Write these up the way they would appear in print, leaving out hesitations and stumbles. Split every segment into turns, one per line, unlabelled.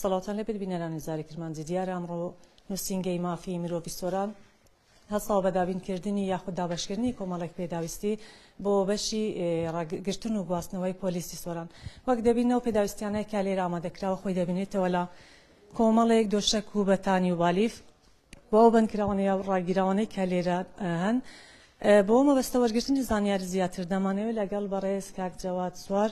سڵاوتان لێبێت بینەرانی زاری کرمانجی دیارە ئەمڕۆ نووسینگەی مافی مرۆڤی سۆران هەستاوە بە دابینکردنی یاخود دابەشکردنی کۆمەڵێک پێداویستی بۆ بەشی ڕاگرتن و گواستنەوەی پۆلیسی سۆران وەک دەبینەوە پێداویستیانە کە لێرە ئامادەکراوە خۆی دەبینێتەوە لە کۆمەڵێک دۆشەک و بەتانی و بالیف بۆ ئەو بەندکراوانە یا ڕاگیراوانەی کە لێرە هەن. بۆ مەبەستە وەرگرتنی زانیاری زیاتر دەمانەوێت لەگەڵ بەڕێز کاک جەواد سوار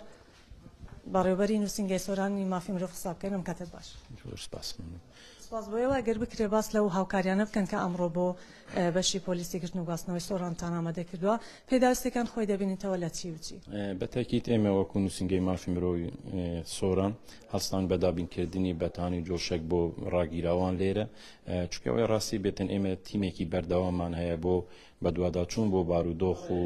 بەڕێوبەری نووسینگەی سۆرانی مافی مرۆڤ قسە بکەین. ئەم کاتت باش.
زۆر سپاس.
سپاس بۆ ئێوە. گەر بکرێ باس لەو هاوکاریانە بکەن کە ئەمڕۆ بۆ بەشی پۆلیسی گرتن و گواستنەوەی سۆرانتان ئامادە کردووە، پێداویستیەکان خۆی دەبینیتەوە لە چی و چی؟
بە تاکید ئێمە وەکو نووسینگەی مافی مرۆڤی سۆران هەستان بە دابینکردنی بەتانی و دۆشەک بۆ ڕاگیراوان لێرە، چونکە ئەوەی ڕاستی بێتن ئێمە تیمێکی بەردەواممان هەیە بۆ بەدواداچوون بۆ بارودۆخ و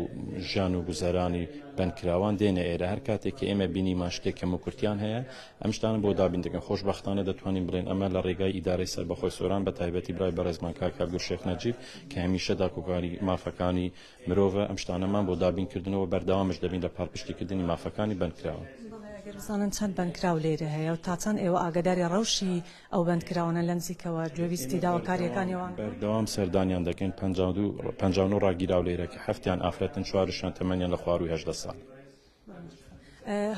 ژیان و گوزەرانی بەندکراوان دێنە ئێرە هەر کاتێک کە ئێمە بینیمان شتێک کەموکورتیان هەیە ئەم شتانە بۆ دابین دەکەن خۆشبەختانە دەتوانین بڵێن ئەمە لە ڕێگای ئیدارەی سەربەخۆی سۆران بە تایبەتی برای بەڕێزمان کاک هەڵگورد شێخ نەجیب کە هەمیشە داکۆکاری مافەکانی مرۆڤە ئەم شتانەمان بۆ دابین کردنەوە بەردەوامش دەبین لە پاڵپشتیکردنی مافەکانی بەندکراوان.
بەڵێ ئەگەر بزانن چەند بەندکراو لێرە هەیە و تا چەند ئێوە ئاگاداری ڕەوشی ئەو بەندکراوانە لە نزیکەوە گوێبیستی داواکارییەکانی ئەوان بوون؟
بەردەوام سەردانیان دەکەین، 52 59 ڕاگیراو لێرە کە حەفتیان ئافرەتن چوارشیان تەمەنیان لە خوارووی 18 ساڵ.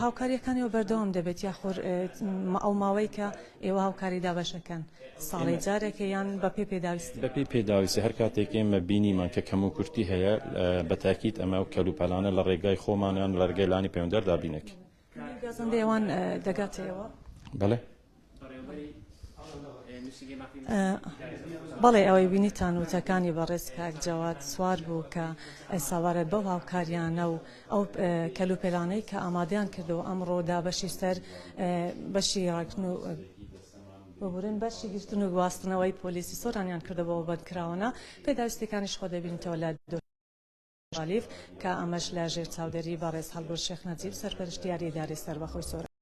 هاوکارییەکان ئێوە بەردەوام دەبێت یاخور ئەو ماوەی کە ئێوە هاوکاری دابەشەکەن ساڵی جارێکە یان بەپێی پێداویستی؟
بەپێی پێداویستی هەر کاتێک ئێمە بینیمان کە کەموکورتی هەیە بە تاکید ئەمە ئەو کەلوپەلانە لە ڕێگای خۆمان یان لە ڕێگای لانی پەیوەنددار دابینەکەین.
گازەندەی ئەوان دەگاتە ئێوە؟
بەڵێ.
بەڵێ ئەوەی بینیتان وتەکانی بەڕێز کاک جەواد سوار بوو کە سەبارەت بەو هاوکاریانە و ئەو کەلوپەلانەی کە ئامادەیان کردەوە ئەمڕۆ دابەشی سەر بەشی ڕاگرتن و ببورن بەشی گرتن و گواستنەوەی پۆلیسی سۆرانیان کردەوە بەندکراوانە پێداویستیەکانیش خۆ دەبینیتەوە لە بالیف کە ئەمەش لە ژێر چاودێری بەڕێز هەڵگورد شێخ نەجیب سەرپەرشتیاری ئیدارەی سەربەخۆی سۆران.